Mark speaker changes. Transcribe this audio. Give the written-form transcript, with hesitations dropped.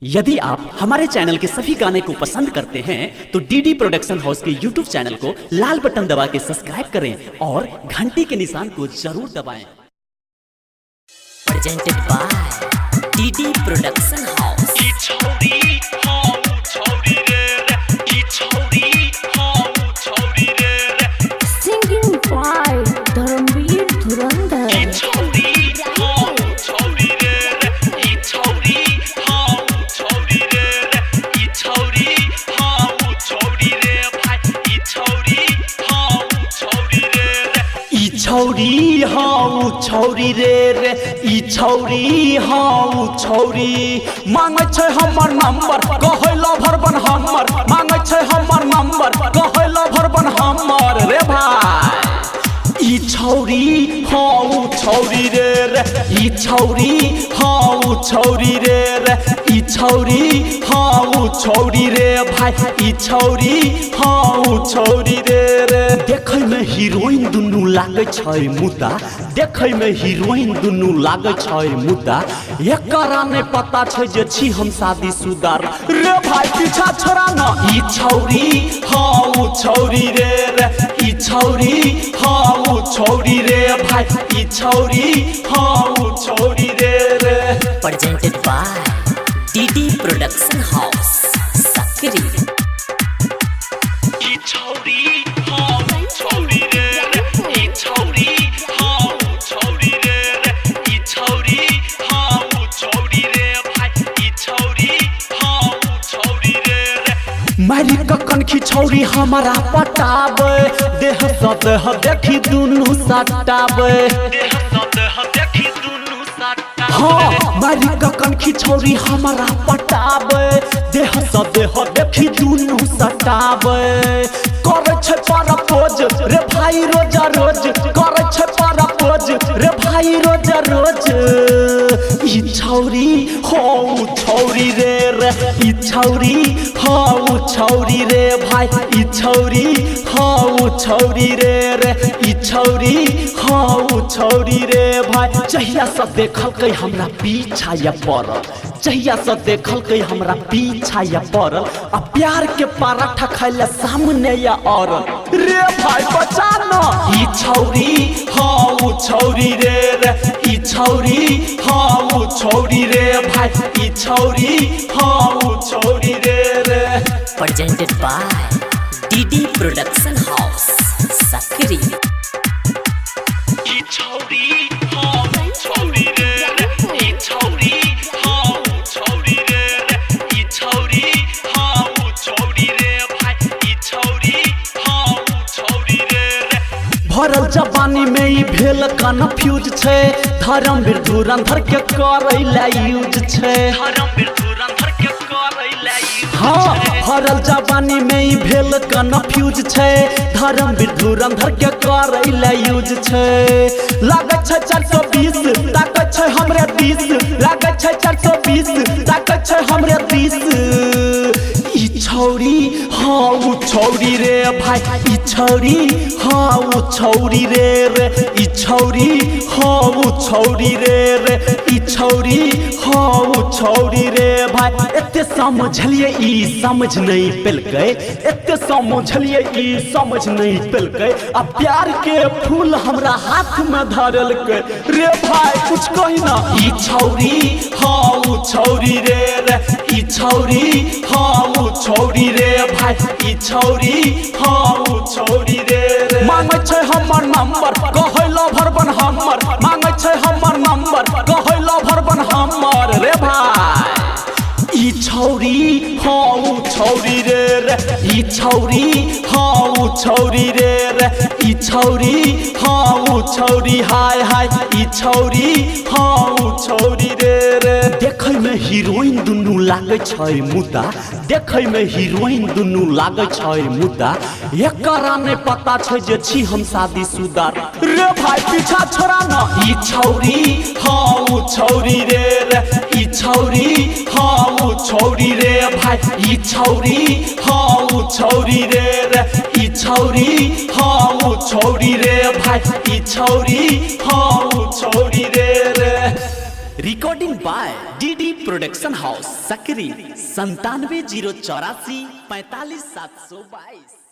Speaker 1: यदि आप हमारे चैनल के सभी गाने को पसंद करते हैं तो डीडी प्रोडक्शन हाउस के यूट्यूब चैनल को लाल बटन दबा के सब्सक्राइब करें और घंटी के निशान को जरूर दबाएं।
Speaker 2: Presented by DD Production House.
Speaker 3: ई छौरी हम छौरी रे रे ई छौरी हम छौरी रे रे
Speaker 4: Singing by Dharmveer Dhurandhar.
Speaker 3: ई छौरी हम छौरी रे रे ई छौरी हम छौरी रे रे ई छौरी हम छौरी रे भाई ई छौरी हम छौरी रे रे
Speaker 1: ई छौरी हाँ छौरी रे रे ई छौरी हाँ छौरी मांगै छै हमर नंबर कहै लभर बन हमर मांगै छै हमर नंबर कहै लभर बन हमर रे भाई ई छौरी हाँ छौरी रे रे ई छौरी हाँ छौरी रे रे ई छौरी हाँ छौरी रे भाई ई छौरी हाँ छौरी रे रे देखै में हीरोइन दुनू लागै छै मुदा देखै में हीरोइन दुनू लागै छै मुदा एकरा नहि पता छै जे छी हम शादी शुदा रे भाई पीछा छोड़ा न ई छौरी हाँ छौरी रे रे ई छौरी हाँ छौरी रे भाई ई छौरी हाँ छौरी रे रे
Speaker 2: Presented by DD Production House. Sakri.
Speaker 3: ई छौरी हम छौरी रे रे ई छौरी हम छौरी रे रे ई छौरी हम छौरी रे भाई ई छौरी हम छौरी रे रे
Speaker 1: मारी कखन खिछौरी हमारा पटाबे देह स देह देखी दुनू सटाबे
Speaker 3: देह स देह देखी दुनू सटा
Speaker 1: हाँ मारी कखन खिछौरी हमारा पटाबे देह स देह देखी दुनू सटाबे करै छै परपोज रे भाई रोजा रोज करै छै परपोज रे भाई रोजा रोज ई छौरी हौ छौरी रे रे ई छौरी हौ छौरी रे भाई ई छौरी हौ छौरी रे रे ई छौरी हौ छौरी रे भाई जहिया से देखलकै हमरा पीछा या पड़ल जहिया से देखलकै हमरा पीछा या पड़ल आ प्यार के पराठा खाइले सामने या औरल रे भाई बचा न ई छौरी हौ छौरी रे रे ई छौरी हौ छौरी रे भाई ई छौरी हौ छौरी रे रे
Speaker 2: Presented by DD Production House. Sakri.
Speaker 3: ई छौरी हम छौरी रे रे ई छौरी हम छौरी रे रे ई छौरी हम छौरी रे भाई ई छौरी हम छौरी रे रे
Speaker 1: भरल जवानी में ई भेल कन्फ्यूज छै धर्मवीर धुरंधर के करै ला यूज छै
Speaker 3: धर्मवीर धुरंधर के करै ला यूज
Speaker 1: हाँ भरल जवानी में ई भेल कन्फ्यूज छै धर्मवीर धुरंधर के करै ला यूज छै लागै छै 420 ताकै छै हमरे दिस लागै छै 420 ताकै छै हमरे दिस ई छौरी हाँ उ छौरी रे भाई ई छौरी हाँ उ छौरी रे रे ई छौरी हाँ उ छौरी रे रे ई छौरी हाँ उ छौरी रे भाई एते समझलिए ई समझ नहीं पेलकै एते समझलिए ई समझ नहीं पेलकै आ प्यार के फूल हमरा हाथ में धरलकै रे भाई कुछ कही ना ई छौरी हाँ उ छौरी रे रे ई छौरी हाँ उ छौरी रे भाई ई छौरी हाँ उ छौरी रे रे मांगै छै हमर नंबर कहै लभर बन हमर मांगै छै हमर नंबर कहै लभर बन हमर रे भाई ई छौरी हाँ उ छौरी रे रे ई छौरी हाँ उ छौरी रे रे ई छौरी हाँ उ छौरी हाय हाय ई छौरी हाँ उ छौरी रे रे देखै में हीरोइन दुनू लागै छै मुदा देखै में हीरोइन दुनू लागै छै मुदा एकरा नहि पता छै जे छी हम शादी शुदा रे भाई पीछा छोड़ा न ई छौरी हाँ उ छौरी रे रे ई छौरी हाँ उ छौरी रे भाई ई छौरी हाँ उ छौरी रे रे ई छौरी हाँ उ छौरी रे भाई ई छौरी हाँ उ छौरी रे रे Recording by DD production house, Sakri, 97 0 84 45 722।